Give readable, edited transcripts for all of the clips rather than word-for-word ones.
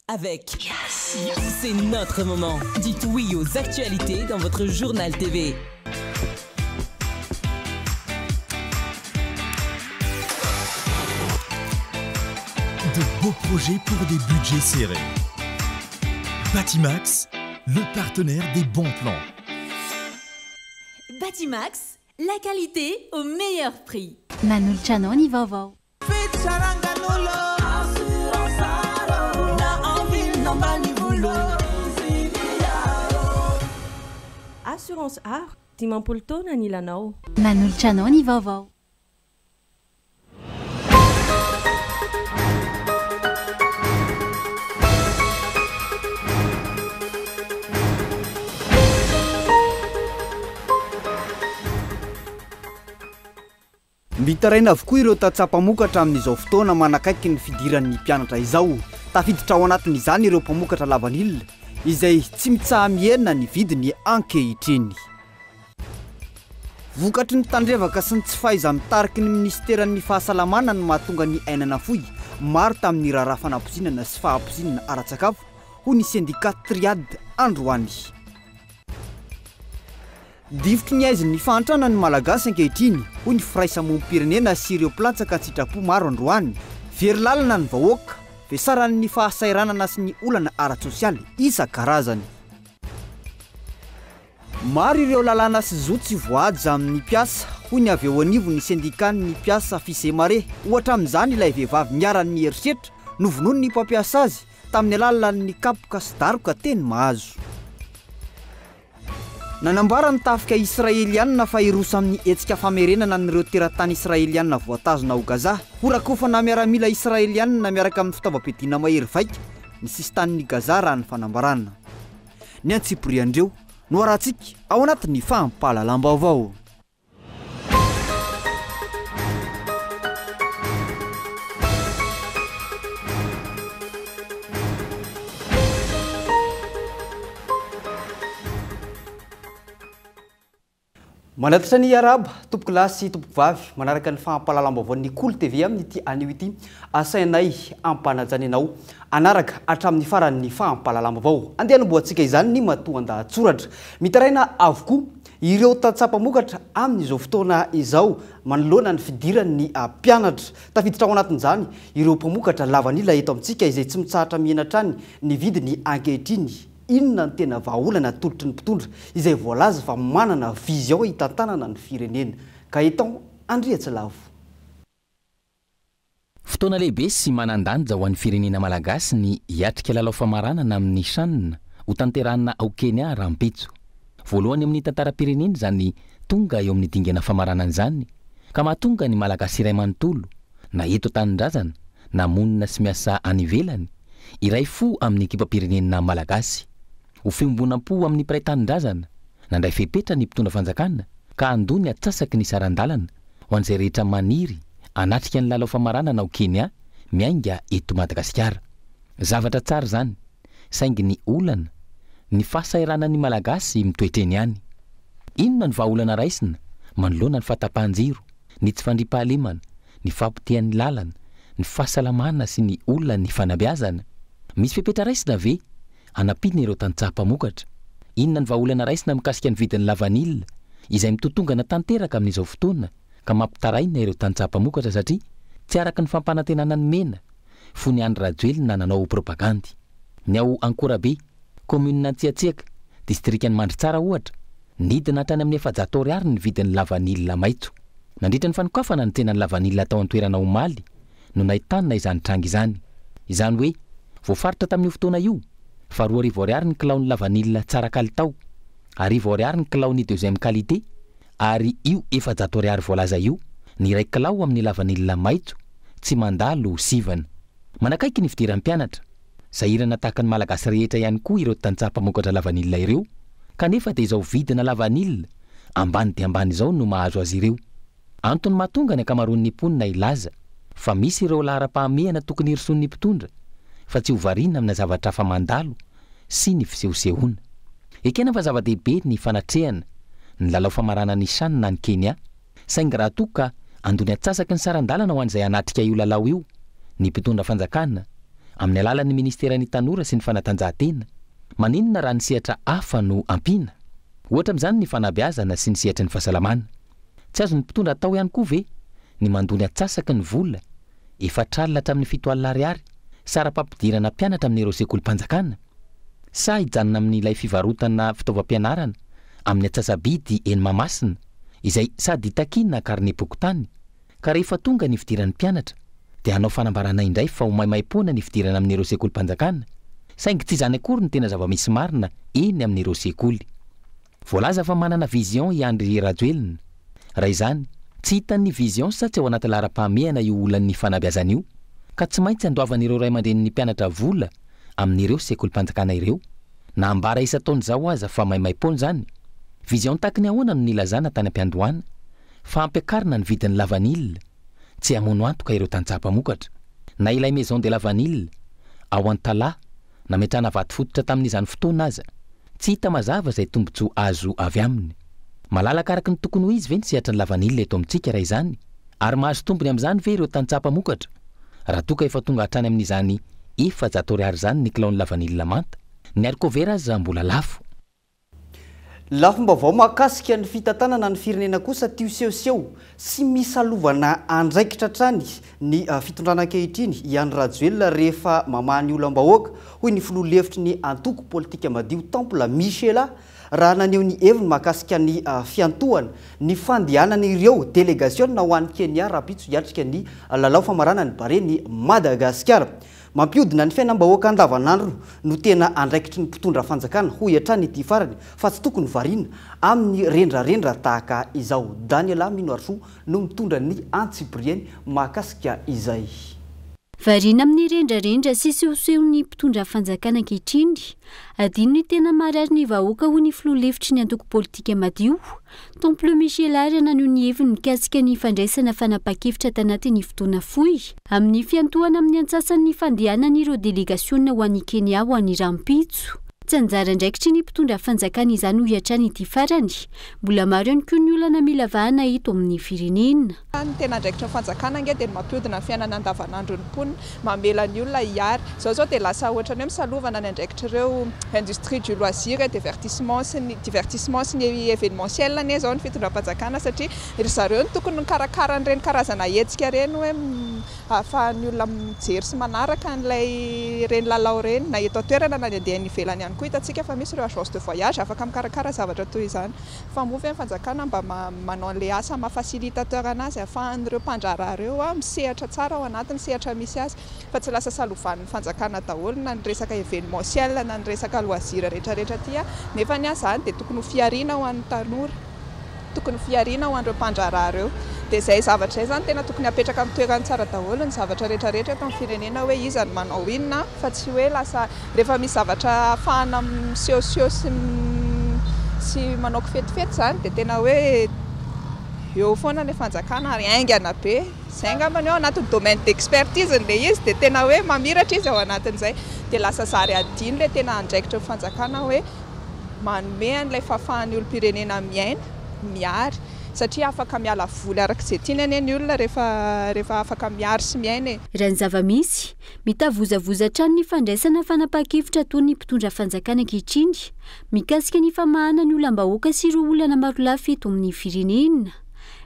Avec Yes. C'est notre moment. Dites oui aux actualités dans votre journal TV. De beaux projets pour des budgets serrés. Batimax, le partenaire des bons plans. Batimax, la qualité au meilleur prix. Manolotra anao ny vaovao. Assurance Aro, 50 taona ny ilanao. Manolotra anao ny vaovao. Mitaraina avokoa ireo tantsaha mpamokatra amin'izao fotoana manakaiky ny fidiran'ny mpianatra izao. Tafiditra ao anatin'izany ireo mpamokatra lavanila izay tsy mitsaha-mihena ny vidiny ankehitriny. Vokatry ny tandrevaka sy ny tsy fahaiza-mitariky ny minisiteran'ny fahasalamana no mahatonga ny aina nafoy maro tamin'ny raharaha fanapoizinana sy fahapoizinana ara-tsakafo, hoy ny sendika Triad androany. Difotry ny haizin'ny fahantrana ny Malagasy ankehitriny, hoy ny firaisamonim-pirenena sy ireo mpilatsaka an-tsitrapo maro androany. Very lalana ny vahoaka, vesaran'ny fahasahiranana sy ny olana ara-tsosialy isan-karazany. Maro ireo lalàna sy zo tsy voahaja amin'ny mpiasa, hoy ny avy eo anivon'ny sendikan'ny mpiasa Fisemare. Ohatra amin'izany ilay vehivavy niharan'ny herisetra, novonoin'ny mpampiasa azy tamin'ny alalan'ny kapoka sy daroka teny Mahazo. Nanambara ny tafika Israelianina fa hiroso amin'ny hetsika famerenana an'ireo teratany Israelianina voatazona ao Gaza. Horakofana miaramila Israelianina miaraka amin'ny fitaovam-piadiana mahery vaika ny sisintanin'i Gaza raha ny fanambarana. Ny antsipirian'ireo no arahantsika ao anatin'ny fampahalalam-baovao. Manatitra ny arahaba, tompokolahy sy tompokovavy, manaraka ny fampahalalam-baovaon'ny Kolo TV amin'ity anio ity. Asainay ampanajana ianao hanaraka hatramin'ny farany ny fampahalalam-baovao. Andeha hanombohantsika izany ny matoandahatsoratra. Mitaraina avokoa ireo tantsaha mpamokatra amin'izao fotoana izao manoloana ny fidiran'ny mpianatra. Tafiditra ao anatin'izany ireo mpamokatra lavanila eto amintsika izay tsy mitsahatra mihena hatrany ny vidiny ankehitriny. Inona no tena vahaolana atolotry ny mpitondra izay voalaza fa manana vision hitantanana ny firenena? Gaëtan Andriatsilavo. Fotoana lehibe sy manan-danja ho an'ny firenena malagasy ny hiatrika lalao famaranana amin'ny Chan hotanterahina ao Kenya rahampitso. Voalohany amin'ny tantaram-pirenena izany tonga eo amin'ny dingana famaranana izany ka mahatonga ny Malagasy iray manontolo na eto an-tanindrazana na monina sy miasa any ivelany Iray fo amin'ny ekipam-pirenena malagasy. Ho fiombonam-po amin'ny mpiray tanindrazana, nandray fepetra ny mpitondra fanjakana ka handoa ny atsasaky ny saran-dalana ho an'izay rehetra maniry hanatrika ny lalao famaranana ao Kenya miainga eto Madagasikara. Zavatra tsara izany, saingy ny olana, ny fahasahiranan'ny Malagasy mitoetra eny ihany. Inona no vahaolana raisina manoloana ny fahatapahan-jiro, ny tsy fandriampahalemana, ny fahapotehan'ny lalana, ny fahasalamana sy ny olan'ny fanabeazana? Misy fepetra raisina ve hanampiana ireo tantsaha mpamokatra? Inona ny vahaolana raisina mikasika ny vidin'ny lavanila izay mitotongana tanteraka amin'izao fotoana ka mampitaraina ireo tantsaha mpamokatra satria tsy araka ny fampanantenana nomena fony Andry Rajoelina nanao propagandy? Ny ao Ankorabe, kaominina Antsiatsiaka, distrikan'i Mandritsara ohatra, nidina hatrany amin'ny 400 ariary ny vidin'ny lavanila maitso. Nandritra ny fanokafana ny tsenan'ny lavanila tao an-toerana omaly no nahitana izany tranga izany. Izany hoe, voafaritra tamin'io fotoana io fa 2000 ariary ny kilaon'ny lavanila tsara kalitao, 1000 ariary ny kilaon'ny deuxième qualité ary io 400 ariary voalaza io ny iray kilao amin'ny lavanila maitso tsy mandalo sivana. Manakaiky ny fidiran'ny mpianatra. Sahirana tahaka ny Malagasy rehetra ihany koa ireo tantsaha mpamokatra lavanila ireo kanefa dia izao vidina lavanila ambany dia ambany izao no mahazo azy ireo. Antony mahatonga ny ankamaroan'ny mponina hilaza fa misy ireo laharam-pahamehana tokony hirosoan'ny mpitondra fa tsy ho variana amina zavatra hafa mandalo sy ny fisehosehoana. Ekena fa zava-dehibe ny fanatrehana ny lalao famaranan'ny Chan any Kenya Saingy raha toa ka handony atsasaky ny saran-dalana ho an'izay hanatrika io lalao io ny mpitondra fanjakana, amin'ny alalan'ny ministeran'ny tanora sy ny fanatanjahantena. Maninona raha ny sehatra hafa no ampiana? Ohatra amin'izany ny fanabeazana sy ny sehatry ny fahasalamana. Tsy azon'ny mpitondra atao ihany koa ve ny mandoa ny antsasaky ny vola, 40 hatramin'ny 70 ariary, saram-pampidirana mpianatra amin'ireo sekolim-panjakana? Sa hijanona amin'ilay fivarotana fitaovam-pianarana amin'ny antsasa-bidy eny Mahamasina, izay sady takiana karnem-pokontany, ka rehefa tonga ny fidiran'ny mpianatra dia hanao fanambarana indray fa ho maimaimpoana ny fidirana amin'ireo sekolim-panjakana, saingy tsy izany akory no tena zava-misy marina eny amin'ireo sekoly. Voalaza fa manana vision i Andry Rajoelina. Raha izany, tsy hitan'ny vision sa tsy ao anaty laharam-pahamehana io olan'ny fanabeazana io, ka tsy maintsy andoavan'ireo ray aman-drenin'ny mpianatra vola amin'ireo sekolim-panjakana ireo, na ambara isan-taona izao aza fa maimaimpoana izany. Vision tahaky ny ahoana no nilazana tany am-piandohana fa hampiakarina ny vidin'ny lavanila, tsy hamono antoka ireo tantsaha mpamokatra, na ilay Maison de la Vanille ao Antalaha nametrahana vato fototra tamin'izany fotoana aza, tsy hita mazava izay tombontsoa azo avy aminy. Malalaka araka ny tokony ho izy ve ny sehatry ny lavanila eto amintsika raha izany? Ary mahazo tombony amin'izany ve ireo tantsaha mpamokatra? Raha toa ka efa tonga hatrany amin'izany 400 ariary izany ny kilaon'ny lavanila manta, ny haricot vert aza mbola lafo. Lafim-baovao mahakasika ny fitantanana ny firenena kosa tio sehoseho sy misalovana andraikitra hatrany ny fitondrana ankehitriny i Andry Rajoelina rehefa mamaha ny olam-bahoaka, hoy ny filoha lefitry ny antoko politika madio Temple Michela raha naneho ny heviny mahakasika ny fiantohana ny fandehanan'ireo delegasiona ho any Kenya rahampitso hiatrika ny lalao famaranan'ny Barea-n'i Madagasikara. Mampihodina ny fiainam-bahoaka andavanandro no tena andraikitry ny mpitondra fanjakana, hoy hatrany ity farany, fa tsy tokony variana amin'ny rendrarendra tahaka izao. Daniela Minoarisoa no mitondra ny antsipiriany mahakasika izay. Variana amin'ny rendrarendra sy sehosehon'ny mpitondra fanjakana ankehitriny. Adino ny tena marary ny vahoaka, hoy ny filoha lefitry ny antoko politika Madio, Temple Michel ary naneho ny heviny mikasika ny fandraisana fanapahan-kevitra tanatin'ny fotoana fohy amin'ny fiantohana amin'ny antsasany ny fandehanan'ireo delegasiona ho any Kenya ho any rahampitso. Tsy anjara andraikitry ny mpitondra fanjakana izany hoy hatrany ity farany. Mbola maro ihany koa ny olana mila vahana eto amin'ny firenena. Ny tena andraikitry ny fanjakana ange dia ny mampihodina ny fiainana andavanandron'ny mponina, mamela ny olona hiary. Izao izao dia lasa ohatran'ny hoe misalovana ny andraikitr'ireo industrie du loisir et divertissement sy ny divertissement sy ny événementiel anie izao ny fitondram-panjakana satria ry zareo no tokony mikarakara an'ireny karazana hetsika ireny hoe ahafahan'ny olona mijery sy manaraka an'ilay ireny lalao ireny na eto an-toerana na ny andeha any ivelany ihany koa. Hitantsika fa misy ireo agence de voyage afaka mikarakara zavatra toy izany. Fa moa ve ny fanjakana mba manao an'ilay asa maha facilitateur anazy ahafahan'ireo mpandraharaha ireo misehatra tsara ao anatin'ny sehatra misy azy fa tsy lasa salovan'ny fanjakana daholo na ny resaka événementiel na ny resaka loisir rehetra rehetra aty nefa ny ahy izany dia tokony ho fihariana ho an'ny tanora, tokony ho fihariana ho an'ireo mpandraharaha ireo. Dia izay zavatra izay izany tena tokony hapetraka amin'ny toerany tsara daholo ny zavatra rehetra rehetra eto amin'ny firenena hoe iza no manao inona fa tsy hoe lasa Rehefa misy zavatra ahafahana misehoseho sy sy manao kifetifety izany dia tena hoe eo foana ilay fanjakana ary haingana be. Izay angambany hoe ao anatin'ny domaine d'expertise-ny ilay izy dia tena hoe mamiratra izy ao anatin'izay. Dia lasa zary adino ilay tena andraikitry ny fanjakana hoe manome an'ilay fahafahan'ny olom-pirenena miaina, mihary. Satria afaka miala voly araka izay tiany anie ny olona rehefa rehefa afaka mihary sy miaina e. Raha ny zava-misy, Mitavozavoza hatrany ny fandraisana fanapahan-kevitra ataon'ny mpitondra fanjakana ankehitriny mikasika ny famahana ny olam-bahoaka sy ireo olana marolafy eto amin'ny firenena.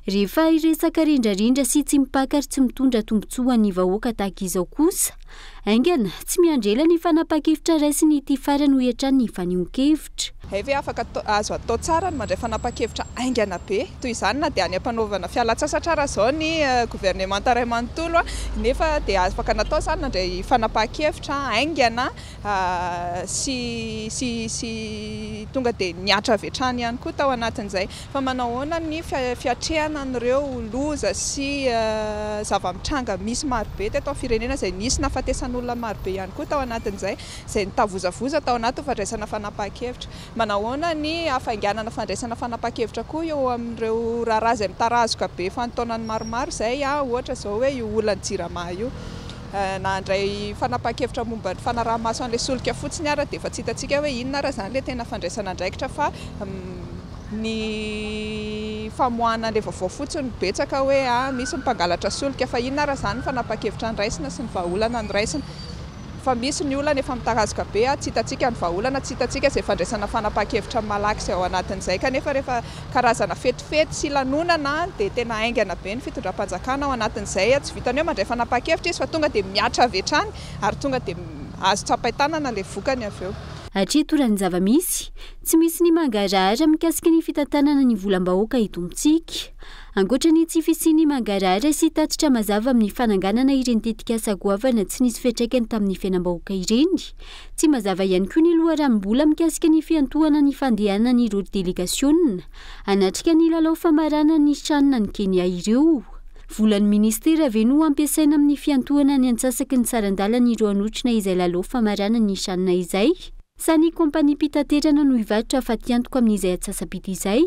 Rehefa hiresaka rendrarendra sy tsy mipaka ary tsy mitondra tombontsoa ho an'ny vahoaka tahaka izao kosa, haingana, tsy miandry ela ny fanapahan-kevitra raisin'ity farany hoy hatrany ny fanehoan-kevitra. Hay ve afaka azo atao tsara ny mandray fanapahan-kevitra haingana be toy izany na dia any am-panaovana fialan-tsasatra ara izao ny governemanta iray manontolo nefa dia afaka natao izany nandray fanapahan-kevitra haingana sy sy sy tonga dia nihatra avy hatrany ihany koa tao anatin'izay. Fa manao ahoana ny fiatrehana an'ireo loza sy zava-mitranga misy marobe teto amin'ny firenena izay nisy nahafatesan'olona marobe ihany koa tao anatin'izay. izay nitavozavoza tao anatin'ny fandraisana fanapahan-kevitra. Manahoana ny hafainganana fandraisana fanapahan-kevitra koa eo amin'ireo raharaha izay mitarazoka be efa an-taonany maromaro izay, ohatra izao hoe io olan'ny Jirama io. Na handray fanapahan-kevitra momba ny fanaraha-maso an'ilay solika fotsiny ara dia efa tsy hitantsika hoe inona ara izany ilay tena fandraisana andraikitra fa ny famoahana an'ilay vaovao fotsiny no betsaka hoe misy ny mpangalatra solika fa inona ara izany ny fanapahan-kevitra noraisina sy ny vahaolana noraisina. Fa misy ny olana efa mitarazoka be, tsy hitantsika ny vahaolana, tsy hitantsika izay fandraisana fanapahan-kevitra malaky izay ao anatin'izay. Kanefa rehefa karazana fetifety sy lanonana dia tena haingana be ny fitondram-panjakana ao anatin'izay. Tsy vitan'ny hoe mandray fanapahan-kevitra izy fa tonga dia mihatra avy hatrany ary tonga dia azo tsapain-tanana ilay vokany avy eo. Hatreto raha ny zava-misy, tsy misy ny mangarahara mikasika ny fitantanana ny volam-bahoaka eto amintsika. Ankoatra ny tsy fisian'ny mangarahara sy tatitra mazava amin'ny fananganana ireny tetikasa goavana tsy nisy fiantraikany tamin'ny fiainam-bahoaka ireny, tsy mazava ihany koa ny loharanom-bola mikasika ny fiantohana ny fandehanan'ireo delegasiona hanatrika ny lalao famaranan'ny Chan any Kenya ireo. Volan'ny minisitera ve no hampiasaina amin'ny fiantohana ny antsasaky ny saran-dalan'ireo hanotrona izay lalao famaranan'ny Chan izay? Sa ny kaompaniam-pitaterana no hivarotra fatiantoka amin'izay antsasa-bidy izay?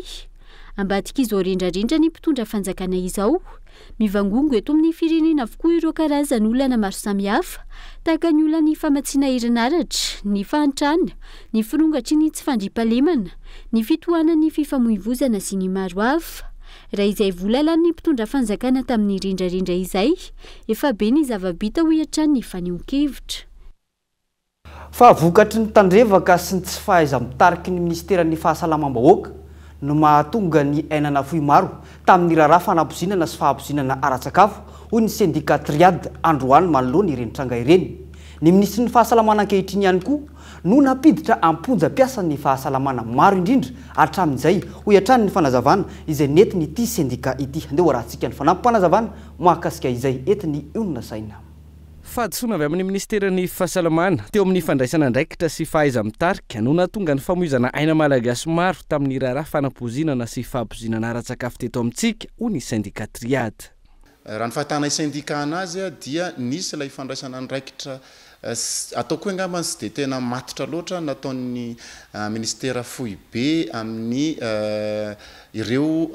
Ambadik'izao rendrarendra ny mpitondra fanjakana izao, mivangongo eto amin'ny firenena avokoa ireo karazan'olana maro samihafa, tahaka ny olan'ny famatsiana herinaratra, ny fahantrana, ny firongatry ny tsy fandriampahalemana, ny fitohanan'ny fifamoivozana sy ny maro hafa. Raha izay vola lanin'ny mpitondra fanjakana tamin'ny rendrarendra izay, efa be ny zava-bita hoy hatrany ny fanehoan-kevitra. Fa vokatry ny tandrevaka sy ny tsy fahaiza-mitariky ny minisiteran'ny Fahasalamam-bahoaka no mahatonga ny aina nafoy maro tamin'ny raharaha fanapoizinana sy fahapoizinana ara-tsakafo, hoy ny sendika Triad androany manoloana ireny tranga ireny. Ny minisitry ny Fahasalamana ankehitriny ihany koa no nampiditra am-ponja mpiasan'ny fahasalamana maro indrindra hatramin'izay, hoy hatrany ny fanazavana izay nentin'ity sendika ity. Andeha hoarahantsika ny fanampim-panazavana mahakasika izay entin'i Onona Saina. Fahadisoana avy amin'ny minisiteran'ny Fahasalamana teo amin'ny fandraisana andraikitra sy fahaiza-mitarika no nahatonga ny famoizana aina Malagasy maro tamin'ny raharaha fanapoizinana sy fahapoizinana ara-tsakafo teto amintsika, hoy ny sendika Triad. Raha ny fahitanay sendika anazy dia nisy ilay fandraisana andraikitra ataoko hoe angamba tsy dia tena matotra loatra nataon'ny minisitera foibe amin'ny ireo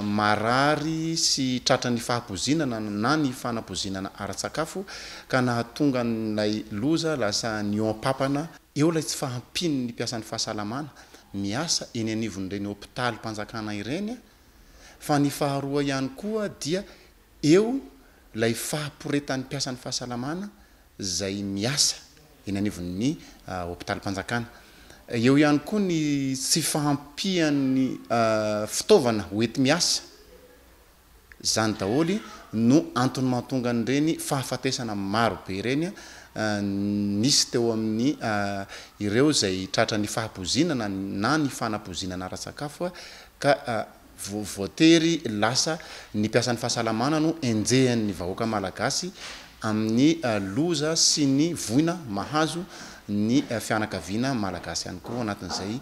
marary sy tratran'ny fahapoizinana na ny fanapoizinana ara-tsakafo ka nahatonga an'ilay loza lasa nihoam-papana. Eo ilay tsy fahampian'ny mpiasan'ny fahasalamana miasa eny anivon'ireny hopitalim-panjakana ireny fa ny faharoa ihany koa dia eo ilay fahaporetan'ny mpiasan'ny fahasalamana izay miasa eny anivon'ny hopitalim-panjakana. Eo ihany koa ny tsy fahampian'ny fitaovana hoenti-miasa. Izany daholo no antony mahatonga an'ireny fahafatesana maro be ireny nisy teo amin'ny ireo izay tratran'ny fahapoizinana na ny fanapoizinana ara-tsakafo ka Voatery lasa ny mpiasan'ny fahasalamana no enjehan'ny vahoaka malagasy amin'ny loza sy ny voina mahazo ny fianakaviana malagasy ihany koa anatin'izay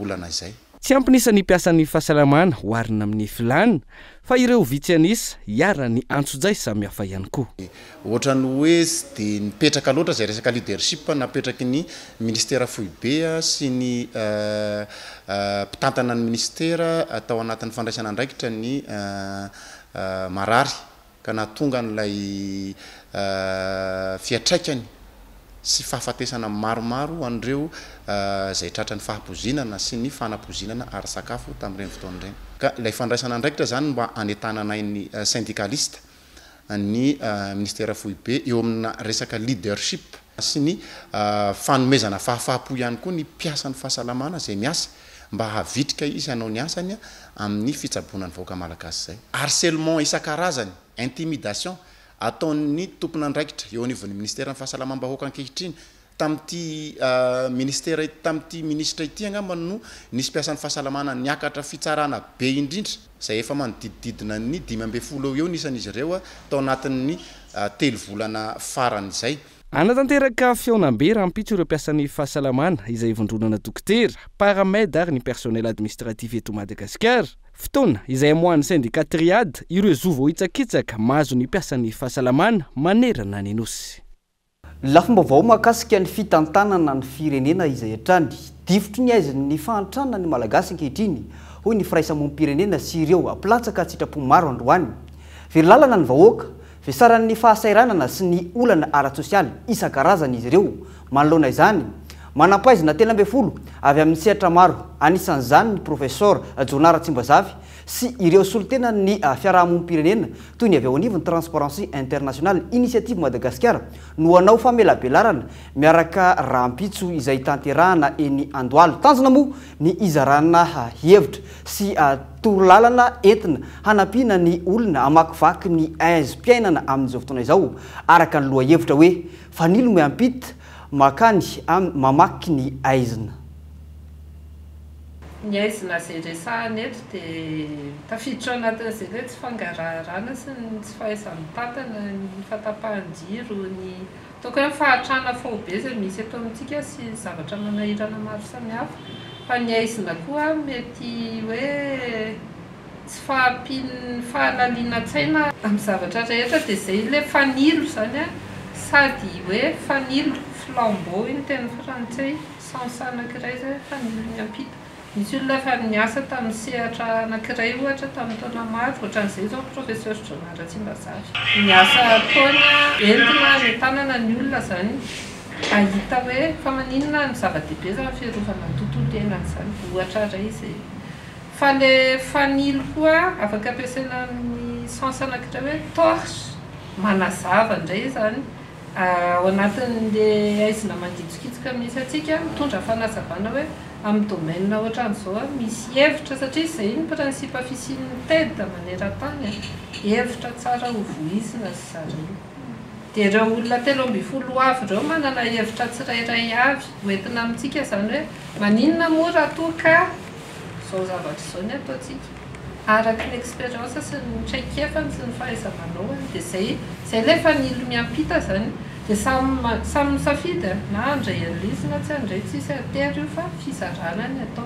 olana izay. Tsy ampy ny isan'ny mpiasan'ny fahasalamana oharina amin'ny filàna fa ireo vitsy an'isa iharan'ny antsojay samihafa ihany koa. Ohatran'ny hoe tsy dia nipetraka loatra izay resaka leadership napetraky ny ministera foibe sy ny mpitantana ny ministera tao anatin'ny fandraisana andraikitra ny marary ka nahatonga an'ilay fiantraikany sy fahafatesana maromaro ho an'ireo izay tratran'ny fahapoizinana sy ny fanapoizinana ara-tsakafo tamin'ireny fotoana ireny. Ka ilay fandraisana andraikitra izany mba hanentananay ny syndikalista ny Minisitera foibe eo amina resaka leadership sy ny fanomezana fahafaham-po ihany koa ny mpiasan'ny fahasalamana izay miasa mba havitrika izy hanao ny asany amin'ny fitsaboana ny vahoaka malagasy izay. Harcèlement isan-karazany, intimidation ataon'ny tompon'andraikitra eo anivon'ny Minisiteran'ny fahasalamam-bahoaka ankehitriny Tamin'ity ministera tamin'ity minisitra ity angamba no nisy mpiasan'ny fahasalamana niakatra fitsarana be indrindra, izay efa manodidididina ny 15 eo ho eo ny isan'izy ireo tao anatin'ny telo volana farany izay. Hanatanteraka fihaonambe rahampitso ireo mpiasan'ny fahasalamana izay ivondronana dokotera, paramed ary ny personnel administratif eto Madagasikara. Fotoana izay hamoahan'ny sendika Triad ireo zo voahitsakitsaka mahazo ny mpiasan'ny fahasalamana manerana ny Nosy. Lafim-baovao mahakasika ny fitantanana ny firenena izay hatrany. Difotry ny haizin'ny fahantrana ny Malagasy ankehitriny, hoy ny firaisamonim-pirenena sy ireo mpilatsaka an-tsitrapo maro androany. Very lalana ny vahoaka, vesaran'ny fahasahiranana sy ny olana ara-tsosialy isan-karazany izy ireo. Manoloana izany, manam-pahaizana 13 avy amin'ny sehatra maro, anisan'izany ny Professor Jonah Ratsimbazafy. sy ireo solontenan'ny fiarahamonim-pirenena toy ny avy ao anivon'ny Transparency International Initiative Madagasikara no hanao famelabelarana miaraka rahampitso izay tanterahana eny Andohalo. Tanjona moa ny hizarana hevitra sy torolalana entina hanampiana ny olona hamakivaky ny aizim-piainana amin'izao fotoana izao araka ny lohahevitra hoe Fanilo miampita makany mamaky ny aizina. Ny aizina izay resahana eto dia tafiditra ao anatin'izay ilay tsy fangaraharana sy ny tsy fahaiza-mitantana, ny fahatapahan-jiro, ny ataoko hoe ny fahantrana faobe izay misy eto amintsika sy ny zavatra manahirana maro samihafa. Fa ny aizina koa mety hoe tsy fahampian'ny fahalalinan-tsaina amin'ny zavatra rehetra dia izay ilay fanilo izany an, sady hoe fanilo, flambeau hoy ny teny frantsay. Sens anankiray izay fanilo miampita. Misy olona efa niasa tamin'ny sehatra anankiray ohatra tamin'ny taona maro, ohatran'izay izao ny Professeur Jonah Ratsimbazafy. Ny asa ataony entina hanentanana ny olona izany hahita hoe fa maninona no zava-dehibe izany fiarovana ny tontolo iainana izany, ohatra iray izay. Fa ilay fanilo koa afaka ampiasaina amin'ny sens anankiray hoe torche, manazava indray izany. Ao anatin'ilay haizina mangitsokitsoka misy antsika, mitondra fanazavana hoe amin'ny domaine ohatran'izao misy hevitra, satria izay ny principe fisian'ny TED maneran-tany e, hevitra tsara ho voizina ry zareo. Dia ireo olona 13 ho avy ireo manana hevitra tsirairay avy ho entina amintsika izany hoe maninona moa raha toa ka izao zavatra izao ny ataontsika. Araka ny expérience sy ny traikefany sy ny fahaiza-manaony dia izay izay ilay fanilo miampita izany dia samy samy misafidy e, na handray an'ilay izy na tsy handray, tsisy atery io fa fizarana ny atao.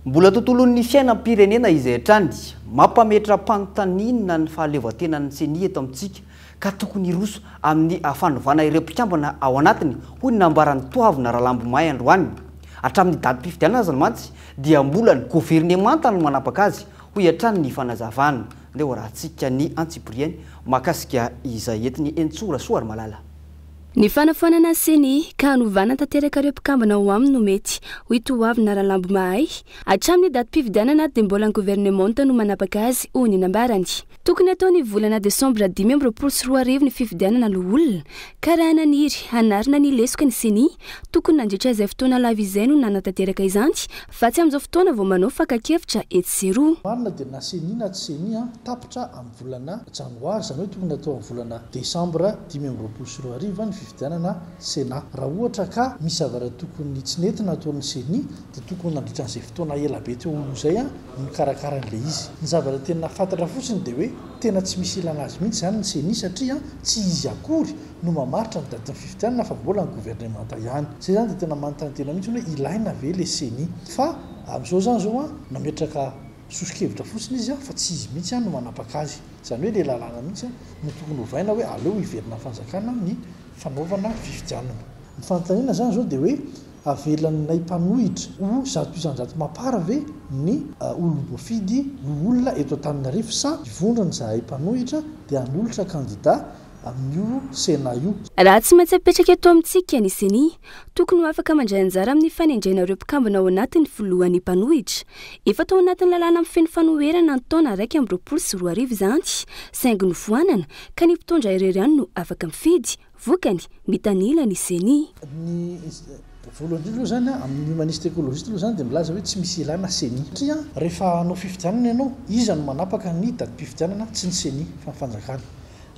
Mbola tontolon'ny fiainam-pirenena izay hatrany. Mampametra-panontaniana ny fahaleovantenan'ny Ceni eto amintsika ka tokony hiroso amin'ny fanovana ireo mpikambana ao anatiny, hoy ny nambaran'i Toavina Ralambomahay androany. Hatramin'ny datim-pifidianana aza mantsy dia mbola ny governemanta no manapaka azy, hoy hatrany ny fanazavana. Andeha hoarahantsika ny antsipiriany mahakasika izay entin'i Henintsoa Rasoarimalala. Ny fanafoanana Ceni ka hanovana tanteraka ireo mpikambana ao aminy no mety, hoy Toavina Ralambomahay. Hatramin'ny datim-pifidianana dia mbola ny governemanta no manapaka azy, hoy ny nambarany. Tokony hatao ny volana desambra 2025 ny fifidianana loholona, ka raha naniry hanarina ny lesoka ny Ceni, tokony nandritra izay fotoana lava izay no nanatanteraka izany, fa tsy amin'izao fotoana vao manao fakan-kevitra etsy sy eroa. Marina dia na Ceni na tsy Ceni an, tapitra amin'ny volana janoary, izany hoe tokony hatao amin'ny volana desambra 2025 ny fifidianana Sénat. Raha ohatra ka misy zavatra tokony tsy nety nataon'ny Ceni dia tokony nandritra an'izay fotoana ela be teo aloha izay no nikarakara an'ilay izy. Ny zavatra tena fantatra fotsiny dia hoe tena tsy misy ilana azy mihitsy izany ny Ceni satria tsy izy akory no mamaritra ny datin'ny fifidianana fa mbola ny governemanta ihany. Izay izany dia tena manontany tena mihitsy hoe ilaina ve ilay Ceni? Fa amin'izao izany izao nametraka soso-kevitra fotsiny izy fa tsy izy mihitsy no manapaka azy. Izany hoe ilay lalàna mihitsy no tokony hovaina hoe aleo hiverina amin'ny fanjakana ny fanaovana fifidianana. Ny fanontaniana izany izao dia hoe avelan'ilay mpanohitra ho 100% mapar ve ny olom-boafidy loholona eto Antananarivo sa hivondrona izahay mpanohitra dia hanolotra kandida amin'io Sénat io? Raha tsy maintsy apetraka eto amintsika ny Ceni, tokony ho afaka mandray anjara amin'ny fanendrena ireo mpikambana ao anatin'ny filohan'ny mpanohitra. Efa tao anatin'ny lalàna mifehy ny fanoherana ny taona 2021 izany, saingy nofoanana, ka ny mpitondra irery ihany no afaka mifidy. Vokany, mitanila ny Ceni. Ny voalohany indrindra aloha izany amin'ny humaniste ecologiste aloha izany dia milaza hoe tsy misy ilana Ceni. Satria rehefa hanao fifidianana ianao, iza no manapaka ny datim-pifidianana? Tsy ny Ceni fa ny fanjakana.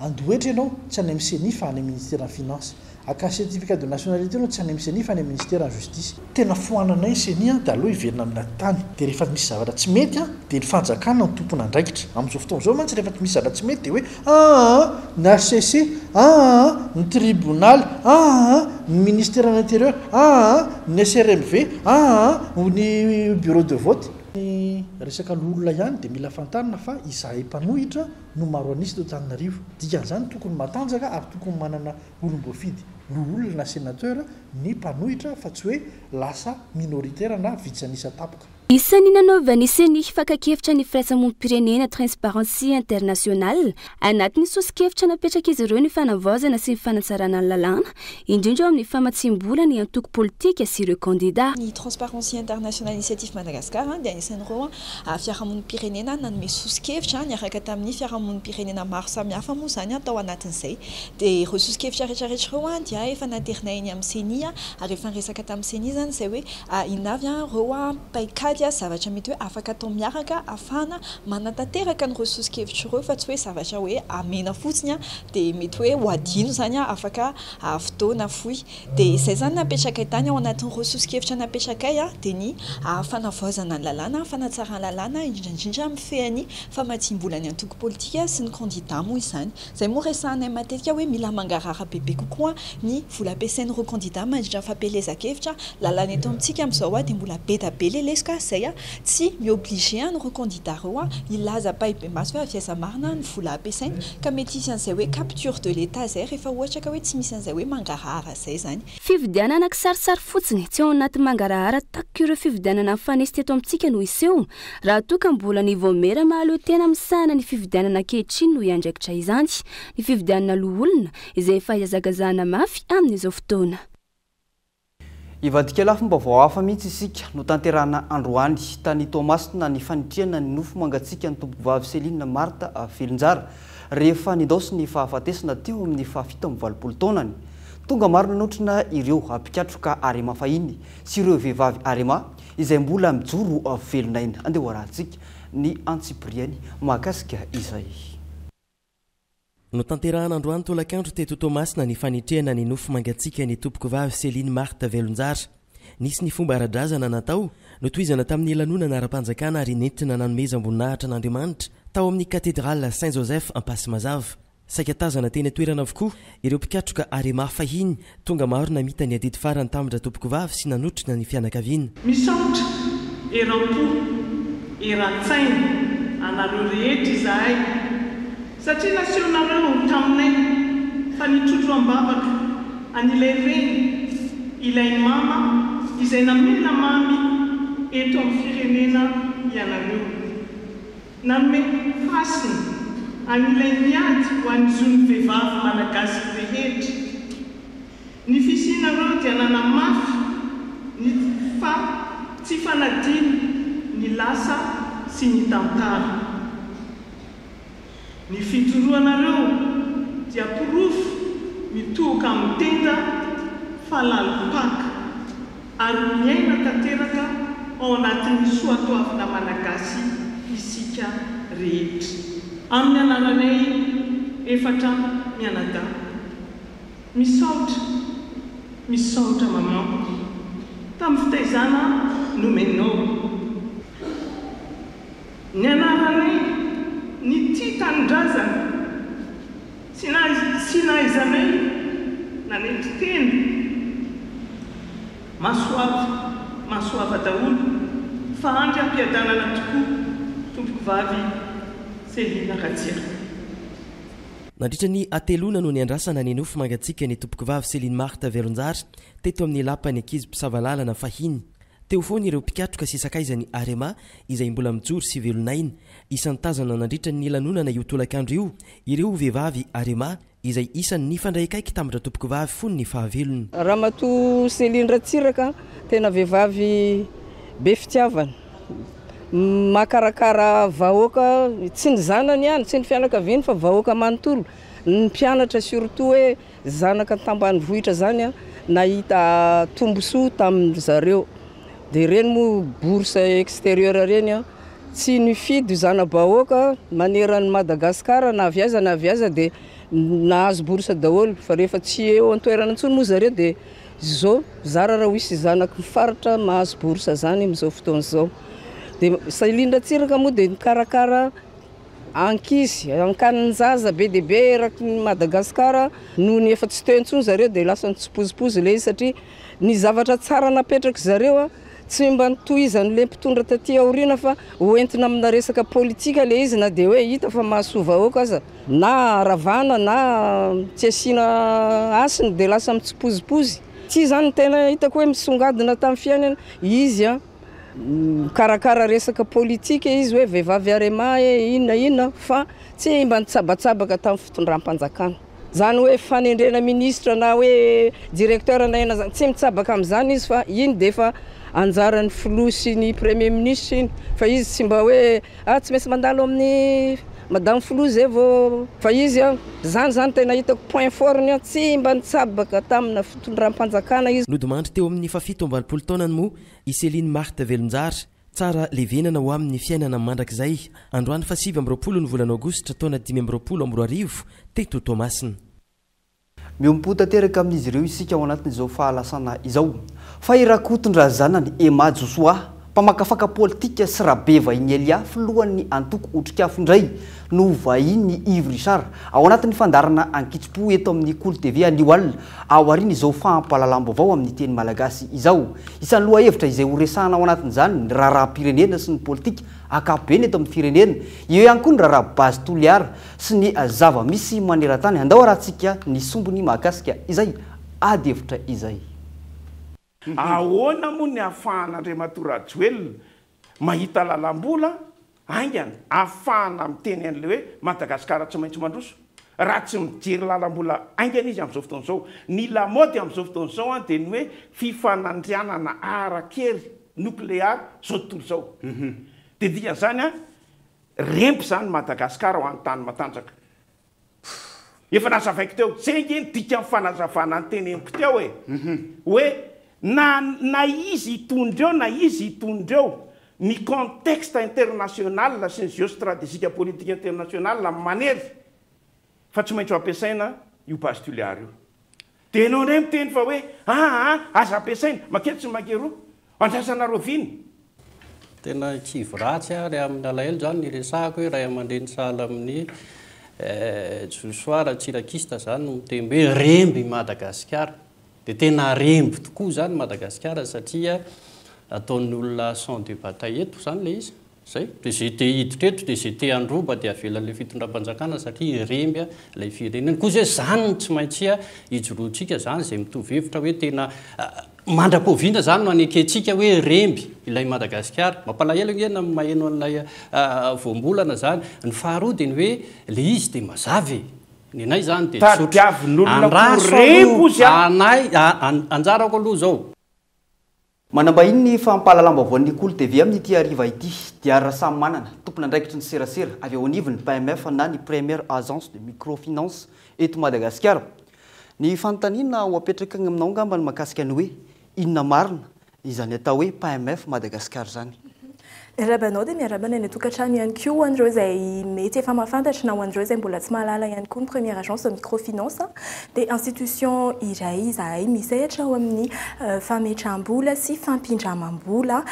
Andoha hetra ianao, tsy any amin'ny Ceni fa any amin'ny ministeran'ny finance. Haka certificat de nationalité ianao, tsy any amin'ny Ceni fa any amin'ny ministeran'ny justice. Tena foananay ny Ceni dia aleo hiverina amin'ny ady tany. Dia rehefa misy zavatra tsy mety dia ny fanjakana no tompon'andraikitra. Amin'izao fotoana izao mantsy rehefa misy zavatra tsy mety dia hoe aa ny HCC, aa ny tribonaly, aa ny ministeran'ny intérieur, aa ny SRMV, aa ny bureau de vote. Ny resaka loholona ihany dia mila fantarina fa izahay mpanohitra no maro an'isa eto Antananarivo. Dikan'izany tokony matanjaka ary tokony manana olom-boafidy loholona na sénateur ny mpanohitra fa tsy hoe lasa minoritaire na vitsy an'isa tampoka. Isan'ny nanaovan'ny Ceni fakan-kevitra ny firaisamonim-pirenena Transparency International. Anatin'ny soso-kevitra napetrak'izy ireo ny fanavaozana sy ny fanatsarana ny lalàna, indrindra eo amin'ny famatsiam-bola ny antoko politika sy ireo kandidà. Ny Transparency International Initiative Madagascar dia anisan'ireo fiarahamonim-pirenena nanome soso-kevitra niaraka tamin'ny fiarahamonim-pirenena maro samihafa moa izany tao anatin'izay. Dia ireo soso-kevitra rehetrarehetra ireo dia efa naterinay eny amin'ny Ceni ary efa niresaka tamin'ny Ceni izany izay hoe Inona avy ireo paikady, zavatra mety hoe afaka atao miaraka ahafahana manatanteraka an'ireo soso-kevitra ireo fa tsy hoe zavatra hoe amena fotsiny dia mety hoe ho adino izany afaka fotoana fohy. Dia izay izany napetrakay tany ao anatin'ireo soso-kevitra napetrakay dia ny fanavaozana ny lalàna, fanatsarana lalàna indrindra indrindra mifehy ny famatsiam-bola ny antoko politika sy ny kandida moa izany. Izay moa resahanay matetika hoe mila mangarahara bebe kokoa ny vola ampiasain'ireo kandida mandritra ny fampielezan-kevitra. Lalàna eto amintsika amin'izao dia mbola be da be ilay lesoka izay tsy mi-obliger an'ireo kandida ireo hilaza ampahibemaso hoe avy aiza marina ny vola ampiasainy ka mety hisy an'izay hoe capture de l'Etat izay rehefa ohatra ka hoe tsy misy an'izay hoe mangarahara izay izany. Fifidianana kisarisary fotsiny, tsy ao anaty mangarahara tahaka ireo fifidianana nifanesy teto amintsika no hiseho, raha toa ka mbola ny vaomiera mahaleo tena misahana ny fifidianana ankehitriny no hiandraikitra izany, ny fifidianana loholona, izay efa ihazakazahana mafy amin'izao fotoana. Hivadika lafim-baovao hafa mihitsy isika, notanterahina androany tany Toamasina ny fanitrihana ny nofo mangatsiakan'ny tompokovavy Céline Marthe Velonjara rehefa nindaosin'ny fahafatesana teo amin'ny faha-87 taonany. Tonga maro nanotrona ireo mpikatroka Arema fahiny sy ireo vehivavy Arema izay mbola mijoro velon'aina. Andeha ho arahantsika ny antsipiriany mahakasika izay. Notanterahana androany tolakandro teto Toamasina ny fanetrehana ny nofo mangatsiaka ny Tompokovavy Céline Marthe Velonjara. Nisy ny fomba ara-drazana natao, notohizana tamin'ny lanonana ara-panjakana ary nentina nanomezam-boninahitra an'Andriamanitra tao amin'ny Cathédrale Saint Joseph Ampasimazava. Saika tazana teny an-toerana avokoa ireo mpikatroka Arema fahiny, tonga maro namita ny adidy farany tamin-dRatompokovavy sy nanotrona ny fianakaviana. Misaotra eram-po, eran-tsaina anareo rehetra izahay satria nasehonareo taminay fa nitrotro am-bavaka an'ilay reny, ilay mama izay namela mamy eto amin'ny firenena ianareo. Nanome hasina an'ilay niady ho an'ny zon'ny vehivavy malagasy rehetra. Ny fisianareo dia nanamafy ny fa tsy fanadino ny lasa sy ny tantara. Ny fijoroanareo dia porofo mitohoka amin'ny tenda fa lalim-paka ary miaina tanteraka ao anatin'ny soatoavina malagasy isika rehetra. Amin'ny anaranay efatra mianadahy, misaotra, misaotra maman tamin'ny fitaizana nomenao. Ny anaranay, ny tia tanindrazana, tsy tsy nahaizanay nanetry tena. Masoava, masoava daholo fa andry am-piadanana tokoa Tompokovavy Céline Ratsiraka. Nandritra ny hateloana no niandrasana ny nofo mangatsiaka ny Tompokovavy Céline Marthe Velonjara teto amin'ny lapan'ny ankizy mpisavalalana fahiny. Teo foana ireo mpikatroka sy sakaizan'ny Arema izay mbola mijoro sy velon'aina. Isan'ny tazana nandritra ny lanonana io tolakandro io ireo vehivavy Arema izay isan'ny nifandray akaiky tamin-dRatompokovavy fony ny fahavelony. Ramatoa Céline Ratsiraka, tena vehivavy be fitiavana, mahakarakara vahoaka, tsy ny zanany ihany, tsy ny fianakaviany fa vahoaka manontolo, ny mpianatra surtout hoe Zanaka tambanivohitra zany nahita tombosoa tamin-dry zareo. Dia ireny moa bourse exterieur ireny tsy nifidy zana-bahoaka maneran'i Madagascar na avy aiza na avy aiza dia nahazo bourse daholo. Fa rehefa tsy eo an-toerana intsony moa zareo dia izao zara raha ho hisy zanaky ny faritra mahazo bourse zany amin'izao fotoana izao. Dia Céline Ratsiraka moa dia nikarakara Ankizy, ankanin-jaza be dia be eraky ny Madagascar, nony efa tsy teo intsony zareo dia lasa nitsipozipozy ilay izy satria ny zavatra tsara napetraky zareo tsy mba notohizan'ilay mpitondra taty aoriana fa hoentina amina resaka politika ilay izy na dia hoe hita fa mahasoa vahoaka aza na ravana na tsy asiana hasiny dia lasa mitsipozipozy. Ity izany no tena hitako hoe misongadina tamin'ny fiainana, izy an. mikarakara resaka politika izy hoe vehivavy Arema e inona inona fa tsy mba nitsabatsabaka tamin'ny fitondram-panjakana. Zany hoe fanendrena ministre na hoe directeur na inona zany, tsy mitsabaka amin'izany izy fa iny dia efa anjaran'ny filoha sy ny premier ministre iny fa izy tsy mba hoe ah tsy maintsy mandalo amin'ny madame filoha zay vao fa izy an, zany zany tena hitako point fort-ny an, tsy mba nitsabaka tamina fitondram-panjakana izy. Nodimandry teo amin'ny fahafito amby 80 taonany moa i Céline Marthe Velonjara, tsara levenana ho amin'ny fiainana mandrakizay, androany faha 29 ny volana aogositra taona 2025, teto Toamasina. Miombom-po tanteraka amin'izy ireo isika ao anatin'izao fahalasana izao. Fa i Rakotondrazanany Emma Josoa, mpamakafaka politika sy Rabevahiny Elia, filohan'ny antoko Otrikafo indray no vahinin'i Yves Richard ao anatin'ny fandaharana Ankitsim-po eto amin'ny Kolo TV anio alina aorian'izao fampahalalam-baovao amin'ny teny malagasy izao. Isan'ny lohahevitra izay horesahana ao anatin'izany ny raharaham-pirenena sy ny politika ankapobeny eto amin'ny firenena. Eo ihany koa ny raharaha Base Toliara sy ny zava-misy maneran-tany. Andao arahantsika ny sombiny mahakasika izay ady hevitra izay. Ahoana moa ny ahafahan'Andriamatoa Rajoelina mahita lalam-bola haingana ahafahana miteny an'ilay hoe Madagasikara tsy maintsy mandroso raha tsy mijery lalam-bola haingana izy amin'izao fotoana izao? Ny lamaody amin'izao fotoana izao dia ny hoe fifanandrianana ara-kery nokleary izao tontolo izao. Dia dikan'izany Rempy zany Madagascar ho an'ny tany matanjaka. Efa nazavaiko teo, zay nge ny dikan'ny fanazavana noteneniko teo e! Hoe na na izy hitondra eo na izy hitondra eo, ny contexte international sy ny geostrategique politique international manery fa tsy maintsy ho ampiasaina io base Tuléar io. Dia ianao indray miteny fa hoe aa aza ampiasaina, maketsy sy makeroa. Andrasana raoviana? Tena kivy ratsy ary amin'ny alahelo izany ny resahako hoe ray aman-dreny sahala amin'i Josoa Ratsirakista izany no miteny hoe remby i Madagasikara. Dia tena remby tokoa izany Madagasikara satria ataon'ny olona champ de bataille eto izany ilay izy. Zay, dia izay te hiditra eto dia izay te handroba dia avelan'ilay fitondram-panjakana satria hiremby ilay firenena. Koa izay izany no tsy maintsy hijoroantsika izany izay mitovy hevitra hoe tena mandra-poviana izany no hanekentsika hoe remby ilay Madagasikara. Mampalahelo ange ny maheno an'ilay voambolana izany. Ny faharoa dia ny hoe ilay izy dia mazava e! Ny anay izany dia tsotra. Tadiavin'olona ko Andraso remby ozy aloha, a! anay, anjarako aloha izao. Manambahiny ny fampahalalam-baovaon'ny Kolo TV amin'ity hariva ity, Diary Rasamimanana, tompon'andraikitry ny serasera avy ao anivon'ny PAMF na ny Première Agence de Microfinance eto Madagasikara. Ny fanontaniana ho apetraka aminao angamba ny mahakasika ny hoe inona marina izany atao hoe PAMF Madagascar izany? Miarahaba anao dia miarahaba ny any an-tokantrano ihany koa ho an'ireo izay mety efa mahafantatra na ho an'ireo izay mbola tsy mahalala ihany koa ny Première Agence de Microfinance dia institution iray izahay misehatra ao amin'ny fametraham-bola sy fampindramam-bola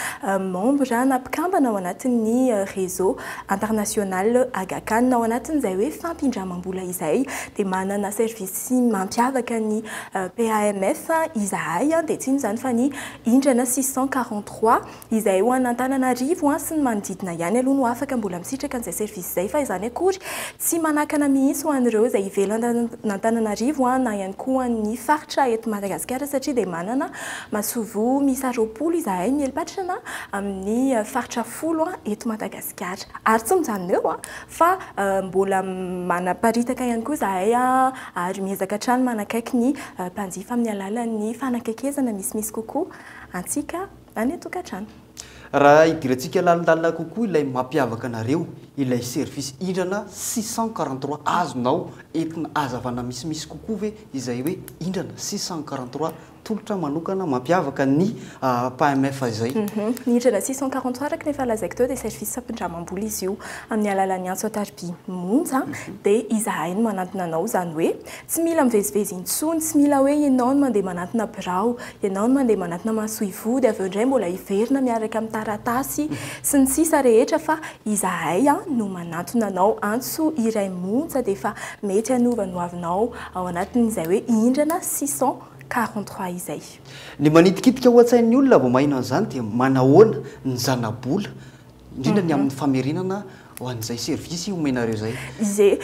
membre na mpikambana ao anatin'ny réseau international Aga Khan. Ao anatin'izay hoe fampindramam-bola izay dia manana service mampiavaka ny PAMF izahay dia tsy inona izany fa ny indrana 643 Izay ho an'Antananarivo sy ny manodidina ihany aloha no afaka mbola misitraka an'izay service izay fa izany akory tsy manakana mihitsy ho an'ireo izay ivelan'Antananarivo na ihany koa an'ny faritra eto Madagasikara satria dia manana masoivoho miisa 20 izahay mieli-patrana amin'ny faritra folo eto Madagasikara. Ary tsy mijanona eo fa mbola manaparitaka ihany koa izahay ary miezaka hatrany manakaiky ny mpanjifa amin'ny alalan'ny fanakaikezana misimisy kokoa antsika any an-tokantrano. Raha hidirantsika lalindalina kokoa ilay mampiavaka anareo, ilay service indrana 643 azonao entina hazavana misimisy kokoa ve izay hoe indrana 643 tolotra manokana mampiavaka ny PAMF izay? Ny indrana 643 araka ny efa lazaiko teo dia service fampindramam-bola izy io amin'ny alalan'ny antso an-tariby monja dia izahay no manantona anao izany hoe Tsy mila mivezivezy intsony, tsy mila hoe ianao no mandeha manantona birao, ianao no mandeha manantona masoivoho dia avy eo indray mbola hiverina miaraka amin'ny taratasy sy ny sisa rehetra fa izahay no manantona anao. Antso iray monja dia efa mety hanova ny hoavinao ao anatin'izay hoe indrana 643 izay. Ny manitikitika ao an-tsain'ny olona vao maheno an'izany dia manahoana ny zanabola, indrindra ny amin'ny famerenana. ho an'izay service omenareo izay? Izay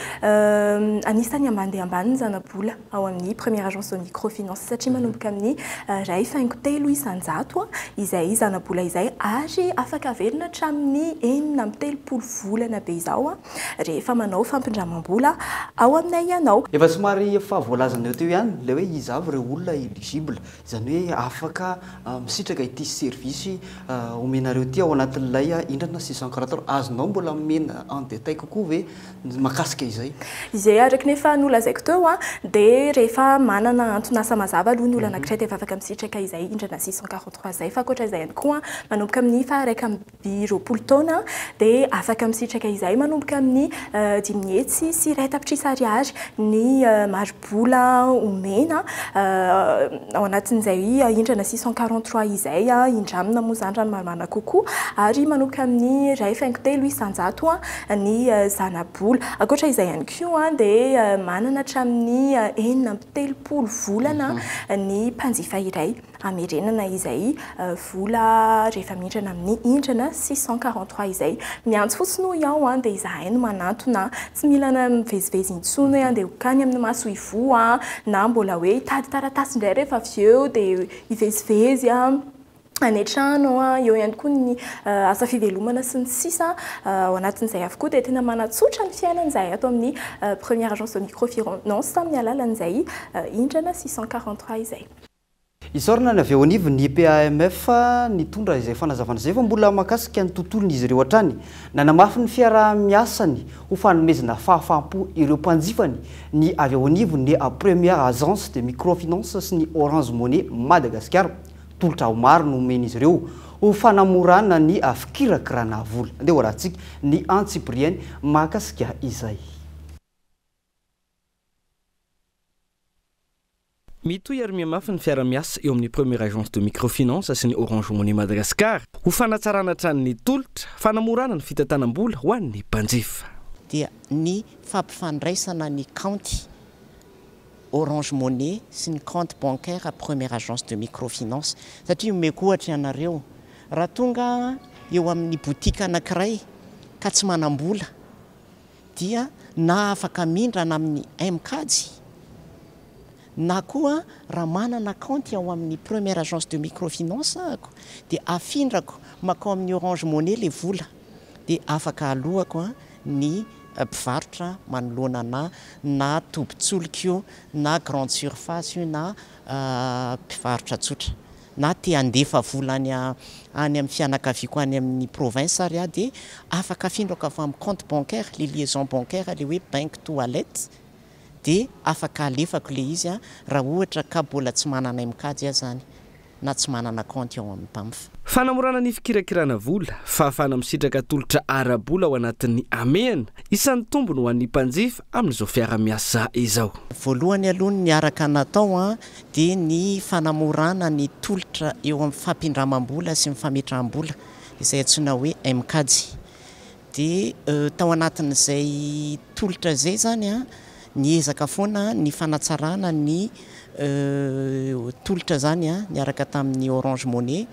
anisan'ny ambany dia ambany ny zanabola ao amin'ny Première Agence de Microfinance satria manomboka amin'ny 1,3% izay zanabola izay ary afaka averina hatramin'ny 36 volana be izao rehefa manao fampindramam-bola ao aminay ianao. Efa somary efa voalazanao teo ihany ilay hoe iza avy ireo olona eligible, izany hoe afaka misitraka ity service omenareo ity ao anatin'ilay indrana 643. Azonao mbola omena en détail kokoa ve ny mahakasika izay? Izay araka ny efa nolazaiko teo dia rehefa manana anton'asa mazava aloha ny olona anankiray dia efa afaka misitraka izay indrana 643 izay. Fa ankoatra izay ihany koa manomboka amin'ny faha 21 taona dia afaka misitraka izay manomboka amin'ny 501 tapitrisa ariary ny mari-bola omena ao anatin'izay indrana 643 izay, indramina moa izany raha ny marimarina kokoa, ary manomboka amin'ny 1,3% ny zanabola. Ankoatra izay ihany koa dia manana hatramin'ny 36 volana ny mpanjifa iray hamerenana izay vola rehefa mindrana amin'ny indrana 643 izay. Miantso fotsiny hoy aho dia izahay no manantona, tsy mila mivezivezy intsony hoe andeha hokany amin'ny masoivoho na mbola hoe hitady taratasy indray rehefa avy eo dia hivezivezy any an-trano, eo ihany koa ny asa fivelomana sy ny sisa. Ao anatin'izay avokoa dia tena manatsotra ny fiainana izahay ato amin'ny Première Agence de Microfinance amin'ny alalan'izay indrana 643 izay. Isaorana ny avy eo anivon'ny PAMF nitondra izay fanazavana izay fa mbola mahakasika ny tontolon'izy ireo hatrany. Nanamafy ny fiaraha-miasany ho fanomezana fahafaham-po ireo mpanjifany ny avy eo anivon'ny Première Agence de Microfinance sy ny Orange Money Madagascar. Tolotra maro no omen'izy ireo ho fanamorana ny fikirakirana vola. Andeha ho arahantsika ny antsipiriany mahakasika izay. Mitohy ary mihamafy ny fiara-miasa eo amin'ny Première Agence de Microfinance sy ny Orange Money Madagascar ho fanatsarana hatrany ny tolotra, fanamorana ny fitantanam-bola ho an'ny mpanjifa. Dia ny fampifandraisana ny kaonty Orange Money sy ny compte bancaire Première Agence de Microfinance. Satria omeko ohatra ianareo, raha tonga eo amin'ny boutique anankiray ka tsy manam-bola dia na afaka mindrana amin'ny M-Kajy na koa raha manana kaonty ao amin'ny Première Agence de Microfinance ahako dia afindrako makao amin'ny Orange Money le vola dia afaka aloako ny mpivarotra manoloana anà na tobin-tsolika io na grande surface io na mpivarotra tsotra na te handefa vola any any amin'ny fianakaviako any amin'ny province ary aho dia afaka afindrako avy amin'ny compte bancaire le liaison bancaire le hoe bank to wallet dia afaka alefako le izy raha ohatra ka mbola tsy manana M-kajy aho zany na tsy manana kaonty ao amin'ny PAMF. Fanamorana ny fikirakirana vola, fahafahana misitraka tolotra ara-bola ao anatin'ny hamehana, isan'ny tombony ho an'ny mpanjifa amin'izao fiara-miasa izao. Voalohany aloha ny niaraka natao dia ny fanamorana ny tolotra eo amin'ny fampindramam-bola sy ny fametraham-bola izay antsoina hoe M-kajy. Dia tao anatin'izay tolotra izay izany niezaka foana ny fanatsarana ny tolotra izany niaraka tamin'ny Orange Money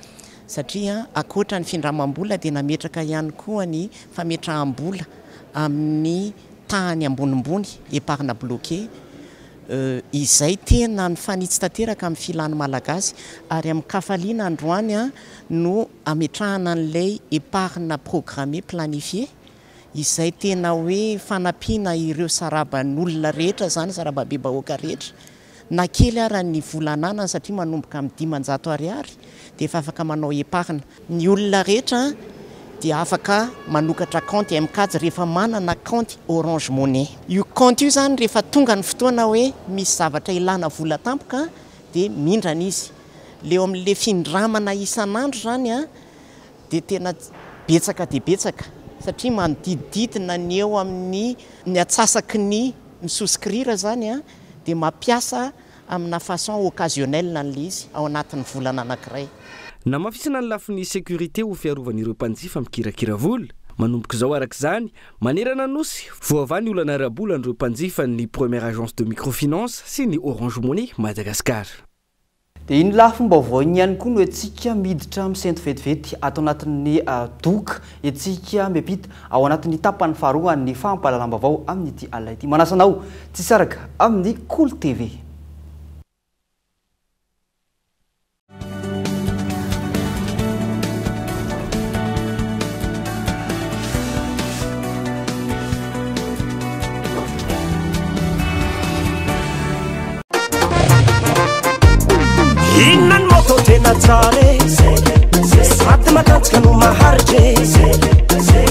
satria ankoatra ny findramam-bola dia nametraka ihany koa ny fametraham-bola amin'ny tahany ambonimbony, épargne bloquée, izay tena mifanitsy tanteraka amin'ny filan'ny Malagasy ary amin-kafaliana androany no ametrahana an'ilay épargne programmée planifiée izay tena hoe fanampiana ireo saraban'olona rehetra izany, sarababem-bahoaka rehetra, na kely ara ny vola ananany satria manomboka amin'ny 500 ariary dia efa afaka manao épargne. Ny olona rehetra dia afaka manokatra kaonty M-Kajy rehefa manana kaonty Orange Money. Io kaonty io izany rehefa tonga ny fotoana hoe misy zavatra ilana vola tampoka dia mindrana izy. Le eo amin'le findramana isan'andro izany dia tena betsaka dia betsaka satria manodidididina ny eo amin'ny ny atsasaky ny mi-souscrire izany dia mampiasa amina façon occasionnelle an'ilay izy ao anatin'ny volana anankiray. Namafisina ny lafiny sécurité ho fiarovana ireo mpanjifa mikirakira vola. Manomboka izao araka izany, manerana ny Nosy, voavaha ny olana ara-bolan'ireo mpanjifa ny Première Agence de Microfinance sy ny Orange Money Madagascar. Dia iny lafim-baovao iny ihany koa no antsika miditra misento vetivety ato anatin'ny doka antsika miampita ao anatin'ny tapany faharoa an'ny fampahalalam-baovao amin'ity alina ity. Manasa anao tsy hisaraka amin'ny Kolo TV. Inona ny moto tena tsara e? Sady matanjaka no maharitra e.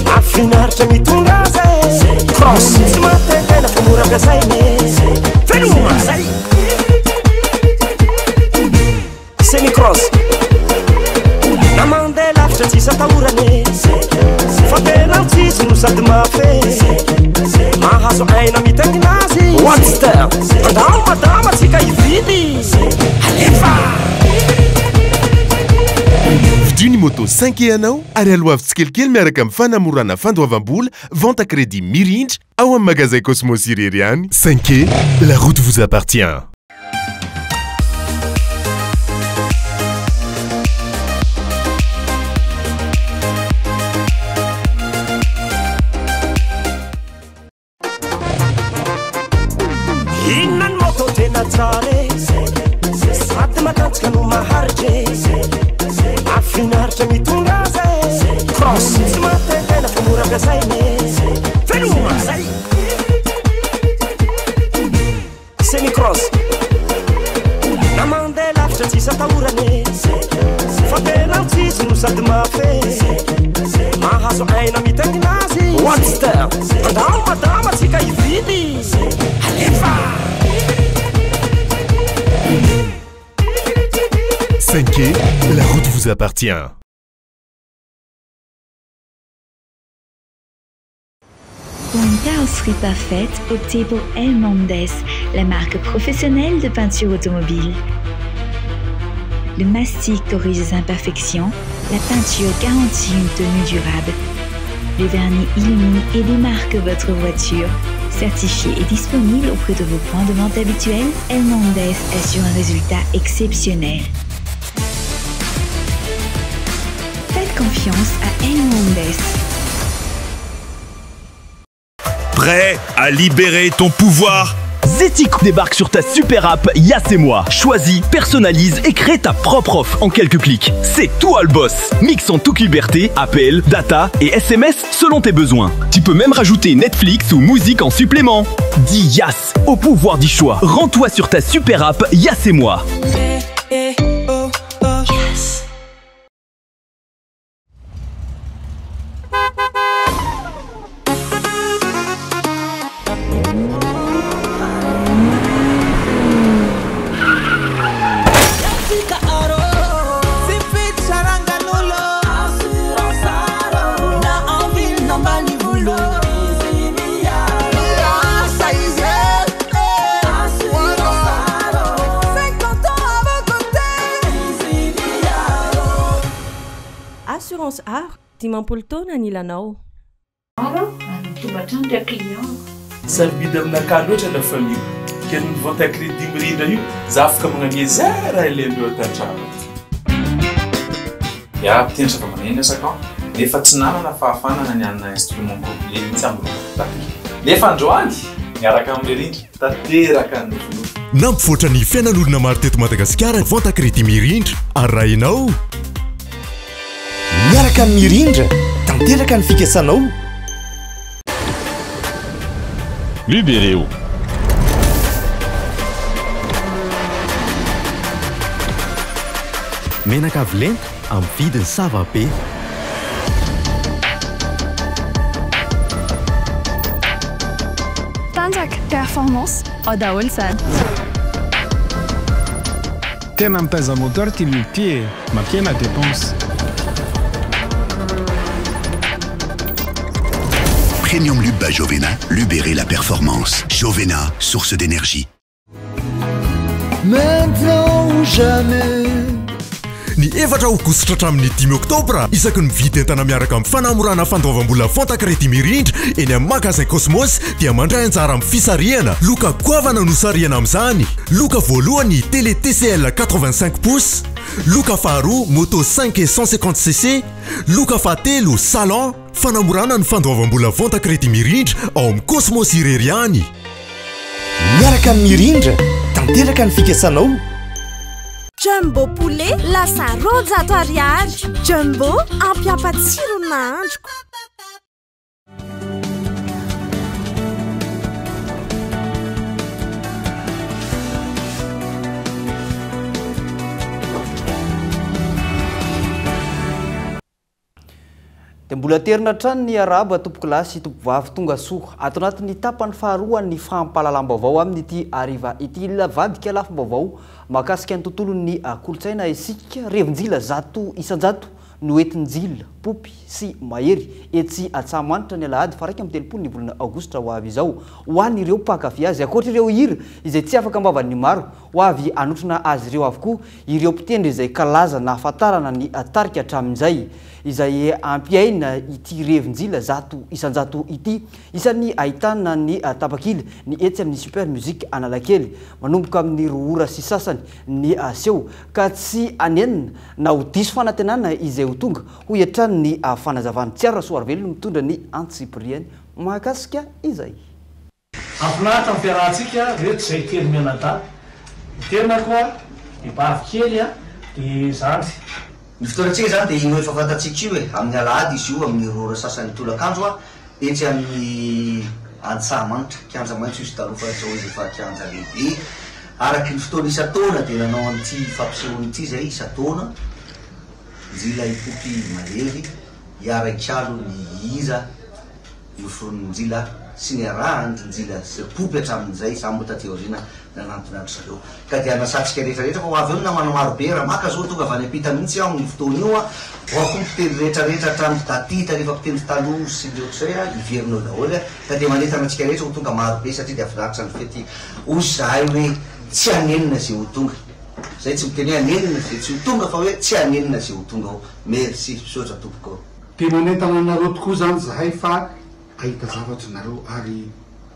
Mahafinaritra mitondra azy e. Cross tsy mampitaintaina fa mora ampiasaina e. Veloma zay. Semi-cross Na mandeha lavitra tsisy atahorana e Fa tena tsisy no sady mafy e Mahazo aina mitaingina azy Whatster Andao madama tsika hividy Alefa! Vidio ny moto 5e anao ary aloavy tsikelikely miaraka amin'ny fanamorana fandoavam-bola, vente à crédit mirindra ao amin'ny magazay Cosmos irery ihany. 5e, la route vous appartient. Inona ny moto tena tsara e? Sady matanjaka no maharitra e. Mahafinaritra mitondra azy e. Cross tsy mampitaintaina fa mora ampiasaina e. Veloma zay. Semi-cross Na mandeha lavitra tsisy atahorana e Fa tena tsisy no sady mafy e Mahazo aina mitaingina azy Whatster Andao madama tsika hividy Alefa! 5e, la route vous appartient. Pour une carrosserie parfaite, optez pour El Mondes, la marque professionnelle de peinture automobile. Le mastic corrige les imperfections, la peinture garantit une tenue durable. Le vernis illumine et démarque votre voiture. Certifié et disponible auprès de vos points de vente habituels, El Mondes assure un résultat exceptionnel. Faites confiance à El Mondes. Prêt à libérer ton pouvoir Zetico débarque sur ta super app Yas et moi. Choisis, personnalise et crée ta propre offre en quelques clics. C'est toi le boss. Mixe en toute liberté, appel, data et SMS selon tes besoins. Tu peux même rajouter Netflix ou musique en supplément. Dis Yas au pouvoir du choix. Rends-toi sur ta super app Yas et moi. Assurance Aro, 50 taona anilanao. Maro ary mitombo hatrany ireo client. Sarobidy aminakahy loatra la famille ko, ke noho ny vente à crédit mirindra io za afaka magnamia zay raha ilaindreo ato an-trano ato. Ya, mpitendry zava-maneno aho sakao, nefa tsy nanana fahafahana nanianina instrument complet mihitsy amin'ny robotaky. Nefa androany, miaraka amin'ny Mirindra, tanteraka ny nofinofy. Nampivoatra ny fiainan'olona maro teto Madagasikara vente à crédit mirindra ary raha ianao. Miaraka amin'ny Mirindra, tanteraka ny fikasanao. Libereo. Menaka avo lenta amin'ny vidiny sava be. Tanjaka, performance, ao daholo izany. Tena mitaiza moteur ty lube ty e! Mampihena dépense. Premium Lube by Jovena, libérez la performance. Jovena, source d'énergie. Maintenant ou jamais. Ny efatra aogositra hatramin'ny dimy oktobra, isaky ny mividy entana miaraka amin'ny fanamorana fandoavam-bola vente à crédit mirindra eny amin'ny magasin Cosmos dia mandray anjara amin'ny fisarihana loka goavana no sarihana amin'izany. Loka voalohany télé TCL 85 pouces, loka faharoa moto 5 et 150 cc, loka fahatelo salon. Fanamorana ny fandoavam-bola vente à crédit mirindra ao amin'ny Cosmos irery ihany. Miaraka amin'ny Mirindra, tanteraka ny fikasanao. Jumbo poulet lasa 200 ariary. Jumbo ampiampatsiro ny nahandroko. Dia mbola aterina hatrany ny arahaba tompokolahy sy tompovavy tonga soa ato anatin'ny tapany faharoan'ny fampahalalam-baovao amin'ity hariva ity. Vadika lafim-baovao mahakasika ny tontolon'ny kolontsaina isika. Revin-jila 100% no entin-jila, Poopy sy Mahery etsy Antsahamanitra ny alahady faha 31 ny volana aogositra ho avy izao. Ho an'ireo mpankafy azy, ankoatra ireo hira izay tsy afaka am-bavan'ny maro, ho avy hanotrona azy ireo avokoa ireo mpitendry izay kalaza nahafantarana ny tarika hatramin'izay, izay hampiaina ity revin-jila 100% ity. Isan'ny ahitana ny tapakila ny etsy amin'ny Super Music Analakely. Manomboka amin'ny roa ora sy sasany ny seho, ka tsy hanenina na ho diso fanantenana izay ho tonga, hoy hatrany ny fanazavana. Tsiaro Rasoarivelo no mitondra ny antsipiriany mahakasika izay. Hahafinaritra ny fiarahantsika reto zay telo mianadahy, ny tenako a, i bavy kely a, de zandry. Ny fotoanantsika izany dia io efa fantatsika io e, amin'ny alahady izy io amin'ny roa ora sasany tolakandro a, etsy amin'ny Antsahamanitra, kianja maitso izy taloha fa izao izy efa kianja lehibe. Araky ny fotoana isan-taona dia nanao an'ity fampisehoana ity izay isan-taona, Njila Ipopy Mahery hiara-hikalo ny hira. Noforonin'i Njila sy niarahan-dry Njila sy ry Poopy hatramin'izay, izaho moa taty aoriana nanantona an-dry zareo. Ka dia anasantsika rehetra rehetra fa ho avy eo ny namana maro be, raha maka zao tonga avy any am-pita mihitsy aho amin'io fotoana io an, ho avy koa ny mpitendry rehetra rehetra hatramin'ny Datita rehefa mpitendry taloha sy ny ohatr'izay an, hiverina eo daholo an, ka dia manentana antsika rehetra ho tonga maro be satria dia hafinaritra ny fety, hoy izahay hoe tsy hanenina izay ho tonga, izay tsy miteny hoe hanenina izay tsy ho tonga fa hoe tsy hanenina izay ho tonga ao, merci, misaotra tompoko. Dia manentana anareo tokoa izany zahay fa hahita zavatra nareo ary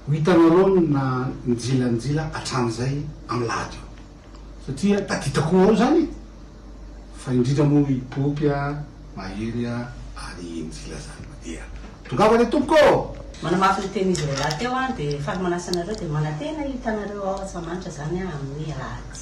ho hitanareo ny na njila njila hatramin'izay amin'ny lahady io satria tadita koa ao izany e! Fa indrindra moa i Poopy a, Mahery a ary i Njila izany mandeha. Tongava re tompoko ô! Manamafy ny tenin'izy roalahy teo aho dia faly manasa anareo dia manantena hitanareo ao Antsahamanitra izany aho amin'ny alahady.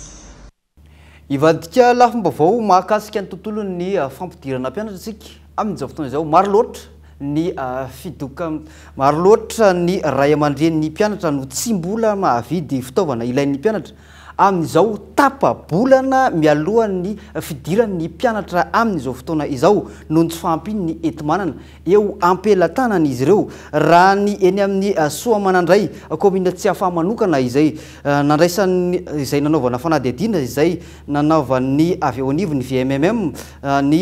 Hivadika lafim-baovao mahakasika ny tontolon'ny fampidirana mpianatra isika amin'izao fotoana izao. Maro loatra ny fidoka, maro loatra ny ray aman-drenin'ny mpianatra no tsy mbola mahavidy fitaovana ilain'ny mpianatra amin'izao tapa-bolana mialohan'ny fidiran'ny mpianatra amin'izao fotoana izao noho ny tsy fahampian'ny enti-manana eo am-pelatanan'izy ireo. Raha ny eny amin'ny Soamanandray, kaominina Tsiafahy manokana izay nandraisan'ny izay nanaovana fanadihadiana izay nanaovan'ny avy eo anivon'ny VMMM ny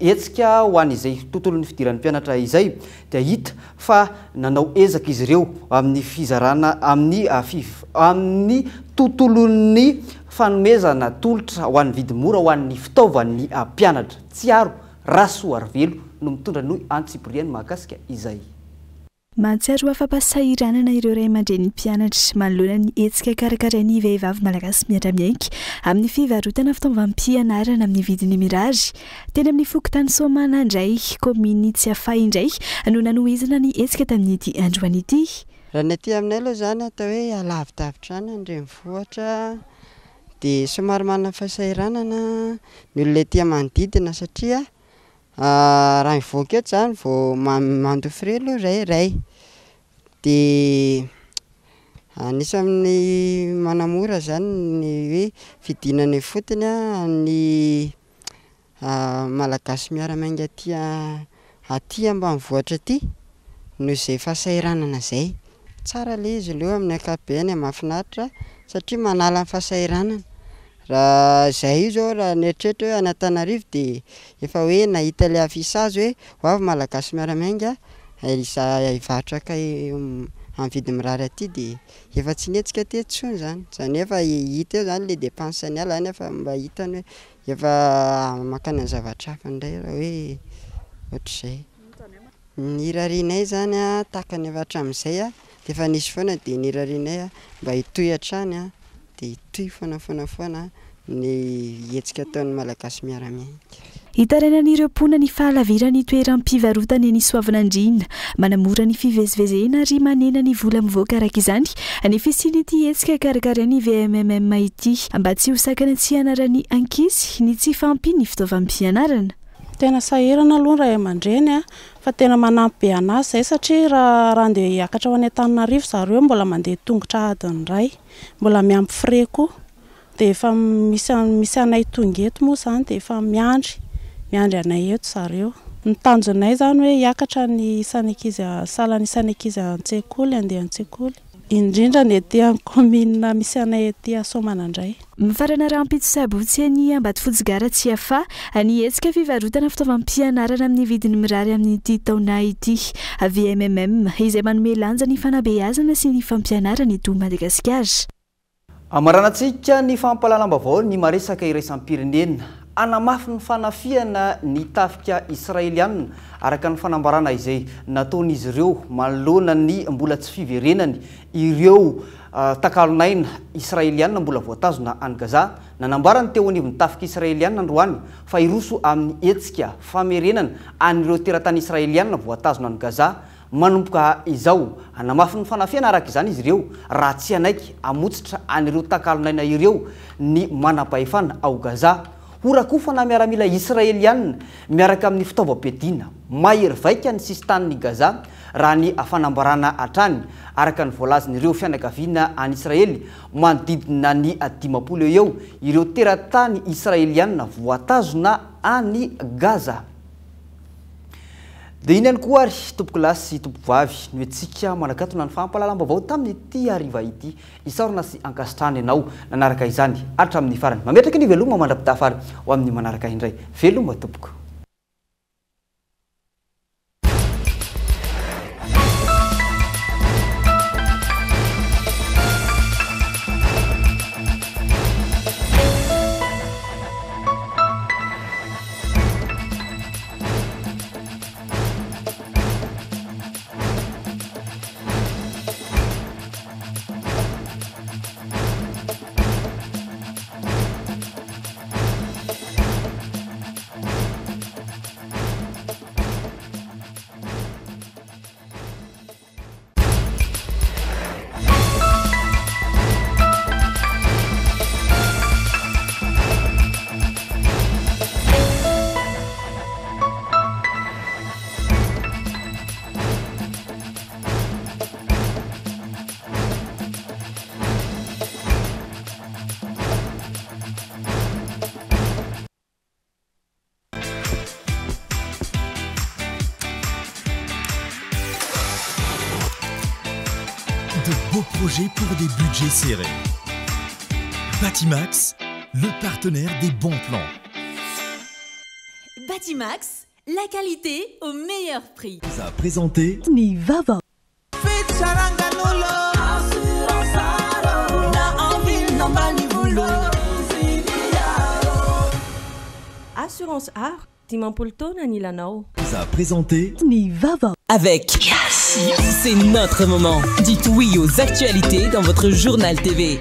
hetsika ho an'izay tontolon'ny fidiran'ny mpianatra izay dia hita fa nanao ezaka izy ireo amin'ny fizarana amin'ny amin'ny tontolon'ny fanomezana tolotra ho an'ny vidy mora ho an'ny fitaovan'ny mpianatra. Tsiaro Rasoarivelo no mitondra ny antsipiriany mahakasika izay. Mahatsiaro ho afa-pahasahiranana ireo ray aman-drenin'ny mpianatra manoloana ny hetsika karakarain'ny Vehivavy Malagasy Miara-miaiky amin'ny fivarotana fitaovam-pianarana amin'ny vidiny mirary. Teny amin'ny fokontany Soamanandray, kaominin'i Tsiafahy indray no nanohizana ny hetsika tamin'ity androany ity. Raha ny aty aminay aloha izany atao hoe alavidavitra any an-drenivohitra dia somary manana fahasahiranana ny olona ety manodidina satria Raha mivoaka eto zany vao mandoa frais aloha zay iray, de anisan'ny manamora zany ny hoe fidinana ifotony ny Malagasy miara-miainga aty aty ambanivohitra aty noho izay fahasahiranana zay. Tsara le izy aloha amin'ny ankapobeny mahafinaritra satria manala ny fahasahiranana. Raha izay io zao raha nieritreritra hoe any Antananarivo dia efa hoe nahita ilay affichage hoe ho avy Malagasy miara-miainga hizaha hivarotra kay amin'ny vidiny mirary aty dia efa tsy nihetsika teto intsony izany. Izany hoe efa hita eo izany ilay dépense niala izany efa mba hitany hoe efa mankany amin'ny zavatra hafa indray raha hoe ohatr'izay. Ny irarianay izany an, tahaka ny efa hatramin'izay an, dia efa nisy foana dia ny irarianay an, mba hitohy hatrany an, dia hitohy foana foana foana ny hetsika ataon'ny Malagasy miara-miainga. Itarainan'ireo mponina ny fahalaviran'ny toeram-pivarotana eny Soavinandriana. Manamora ny fivezivezena ary manena ny vola mivoaka araka izany ny fisian'ity hetsika karakarain'ny VMMM ity mba tsy ho sakana tsy hianaran'ny ankizy ny tsy fahampian'ny fitaovam-pianarana. Tena sahirana aloha ny ray aman-dreny a, fa tena manampy be an'azy izay satria raha raha andeha hiakatra ho any Antananarivo zareo mbola mandeha tongotra adiny iray, mbola miampy frais koa. Dia efa misy misy anay tonga eto moa izany dia efa miandry, miandry anay eto zareo. Ny tanjonay izany hoe hiakatra ny isan'ny ankizy salan'ny isan'ny ankizy an-tsekoly, handeha an-tsekoly. Indrindra ny ety amin'ny kaominina misy anay ety Soamanandray. Mifarana rahampitso sabotsy eny Ambatofotsy Gara Tsiafahy ny hetsika fivarotana fitaovam-pianarana amin'ny vidiny mirary amin'ity taona ity. VMMM, izay manome lanja ny fanabeazana sy ny fampianarana eto Madagasikara. Hamaranantsika ny fampahalalam-baovao ny maresaka iraisam-pirenena. Hanamafy ny fanafihana ny tafika Israelianina, araka ny fanambarana izay nataon'izy ireo manoloana ny mbola tsy fiverenany ireo takalon'aina Israelianina mbola voatazona any Gaza. Nanambara ny teo anivon'ny tafika Israelianina androany fa hiroso amin'ny hetsika famerenana an'ireo teratany Israelianina voatazona any Gaza Manomboka izao, hanamafy ny fanafihana araka izany izy ireo raha tsy hanaiky hamotsitra an'ireo takalon'aina ireo ny manampahefana ao Gaza. Horakofana miaramila Israeliana miaraka amin'ny fitaovam-piadiana mahery vaika ny sisintanin'i Gaza, raha ny fanambarana hatrany, araka ny voalazan'ireo fianakaviana any Israely manodidina ny 50 eo eo ireo teratany Israeliana voatazona any Gaza. Dia iny ihany koa ary tompokolahy sy tompokovavy no entintsika manakatona ny fampahalalam-baovao tamin'ity hariva ity. Isaorana sy ankasitrahana ianao nanaraka izany hatramin'ny farany. Mametraka ny veloma mandra-pitafa ary ho amin'ny manaraka indray. Veloma tompoko. De beaux projets pour des budgets serrés. Batimax, le partenaire des bons plans. Batimax, la qualité au meilleur prix. Vous a présenté Ny vaovao. Assurance Art, 50 taona ny ilanao. Vous a présenté Ny vaovao. Avec Yes, c'est notre moment. Dites oui aux actualités dans votre journal TV.